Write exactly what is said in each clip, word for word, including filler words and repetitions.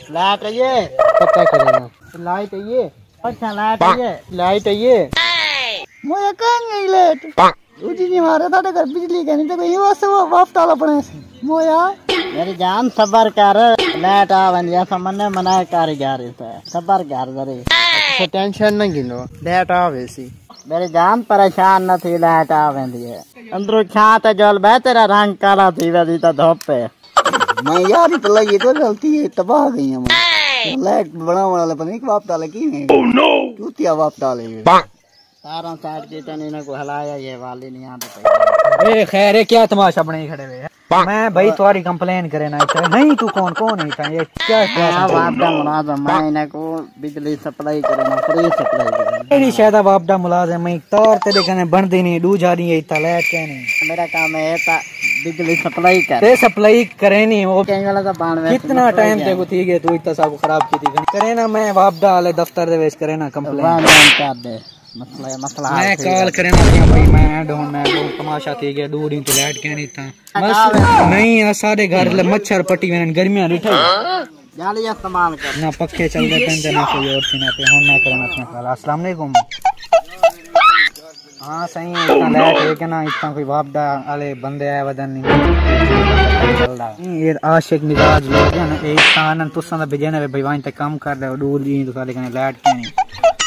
لائٹ آئی ہے؟ پتہ کرے نا۔ لائٹ آئی ہے؟ اچھا، لائٹ آئی ہے؟ لائٹ آئی ہے؟ مویا کہیں گئی لائٹ؟ او جی جی مارے، تھاڈے گھر بجلی کہیں تے کوئی واسطے وہ وقت والا بنے سی۔ مویا۔ میری جان صبر کر، لائٹ آ ویندی ہے، سمنے منا کاری گھر تے۔ صبر کر ذرے۔ اچھا، ٹینشن نہ گھنو، لائٹ آ ویسی۔ میری جان پریشان نہ تھی، لائٹ آ ویندی ہے۔ اندروں چھاں تے جول بے، تیرا رنگ کالا تھی ویسی تے دھوپ ہے۔ میں یار اتلا یہ تو غلطی ہے، تباہ گئی ہوں میں۔ لائٹ بناون والے پتہ نہیں واپس ڈالے کی نہیں۔ چوتیا واپس ڈالے۔ تاراں سائڈ کیتے نے، انہاں کو ہلایا، یہ والی نہیں آندے پئی۔ اے خیر ہے، کیا تماشا بنائی کھڑے ہوئے ہیں؟ میں بھائی تمہاری کمپلین کرے نا اتھا۔ نہیں تو کون، کون ہے اتھا؟ یہ کیا، کیا ہاں، سمجھا؟ واپس دا ملازم، میں انہاں کو بجلی سپلائی کرے نا، فری سپلائی کرے نا۔ میری شاید آپ دا ملازم ہے، تار تیرے کنے بندی نہیں، دو جا نہیں ہے، اتھا لائٹ کیا نہیں؟ میرا کام ہے تا بجلی سپلائی کر۔ تے سپلائی کرے نہیں، وہ کہیں والا تو بان ویسے کتنا مسئلہ ٹائم ہی تے ہے۔ کو تھی گئے، تو اتھا سب خراب کی تھی کرے نا، میں واپس دا والے دفتر دے وچ کرے نا کمپلین۔ بان، بان کر دے۔ مسئلہ، مسئلہ حل میں تھی کال ویسے۔ کرے نا پیا بھائی، میں ڈھونڈنا ہے، وہ تماشا تھی گیا، دو دن تو لائٹ کیا نہیں تھا۔ بس نہیں، آ سارے گھر لے مچھر پٹی ویندے، گرمیاں ڈٹھا ہی۔ جالی استعمال کر۔ نہ پکھے چل دے پین تے نہ کوئی اور تھی نہ پہ، ہن میں کرنا اپنا کال۔ السلام علیکم۔ ہاں سائیں، اتنا لائٹ ہے کہ نا، اتنا کوئی واپڈا والے بندے آئے ودن نہیں۔ یہ عاشق مزاج لوگ ہیں نا، یہ اتنا آنن تساں دا بجے نے بھائی وائن تے کام کر دے، دو دین تو سارے کنے لائٹ کیا نہیں۔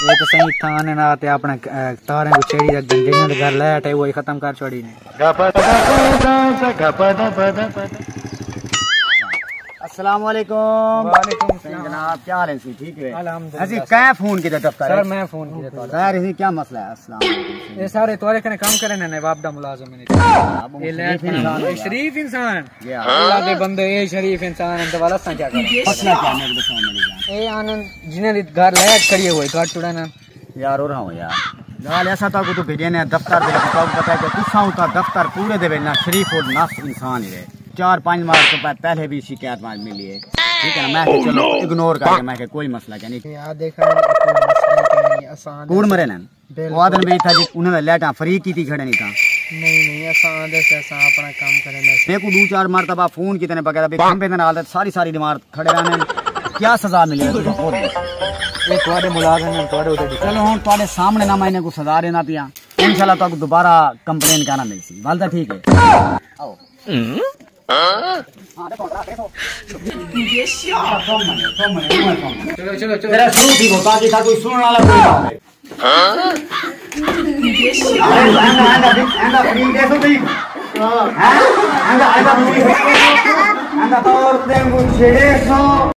یہ تو سائیں اتنا آنن آتے اپنا، اے، تاریں کو چھیڑی رکھ دیں، جنہاں دے گھر لائٹ ہے، وہی ختم کر چھوڑی نے۔ السلام علیکم۔ وعلیکم السلام۔ جناب، کیا حال ہے سی؟ ٹھیک ہے؟ الحمدللہ اسی سر۔ کہیں فون کیتے دفتر سر، ہے؟ میں فون کیتے دفتر۔ سر، اسی کیا مسئلہ ہے؟ السلام علیکم۔ اے سارے تورے کنے کم کرنے نے، واپڈا ملازم نے۔ اب یہ لے شریف انسان ہے۔ شریف انسان۔ جی ہاں۔ اللہ دے بندے، اے شریف انسان ہیں، تو والا سا کیا کریں؟ مسئلہ کیا ہے؟ میرے کو سمجھ نہیں آیا۔ اے آنن جنہیں دی گھر لائٹ کھڑی ہوئی، گھر چڑھا نا۔ یار، ہو رہا ہوں یار۔ گال ایسا تاکو تو بھیجے نے دفتر دے، تاکو پتہ ہے کہ تساں اتھا دفتر پورے دے وچ نا شریف النفس انسان ہی ہے۔ چار پانچ ماہ تو پہ-، پہلے بھی شکایت مار ملی ہے۔ ٹھیک ہے نا، میں کہ چلو اگنور کر کے میں کہ کوئی مسئلہ کیا نہیں۔ یار دیکھا، کوئی مسئلہ کیا نہیں، آسان کوڑ ہے۔ مرے نا۔ بالکل۔ وہ آدن بھی تھا جی، انہوں نے لائٹاں فری کی تھی کھڑے نہیں تھا۔ نہیں، نہیں، اساں آندے سے اساں اپنا کام کرنے سے۔ میں کو دو چار مرتبہ فون کیتے نے بغیر، ابھی کھمبے دے نال ساری ساری دیوار کھڑے رہنے۔ کیا سزا ملی ہے تجھے خود؟ یہ تواڈے ملازم ہیں، تواڈے اتھے ڈیپینڈ۔ چلو ہن تواڈے سامنے نہ میں انہیں کو سزا دینا پیا۔ انشاءاللہ تہاکوں دوبارہ کمپلین کہنا ملسی۔ ول تاں ٹھیک ہے۔ آؤ۔ چلو، چلو، چلو۔ تیرا شروع تھی وہ، تاکہ تھا کوئی سنن والا کوئی نہ ہوئے۔ آندا، آندا، آندا، آندا، فری ݙیسو تھی۔ ہاں؟ آندا، آندا، فری ݙیسو۔ آندا، عورتیں کو چھیڑے سو۔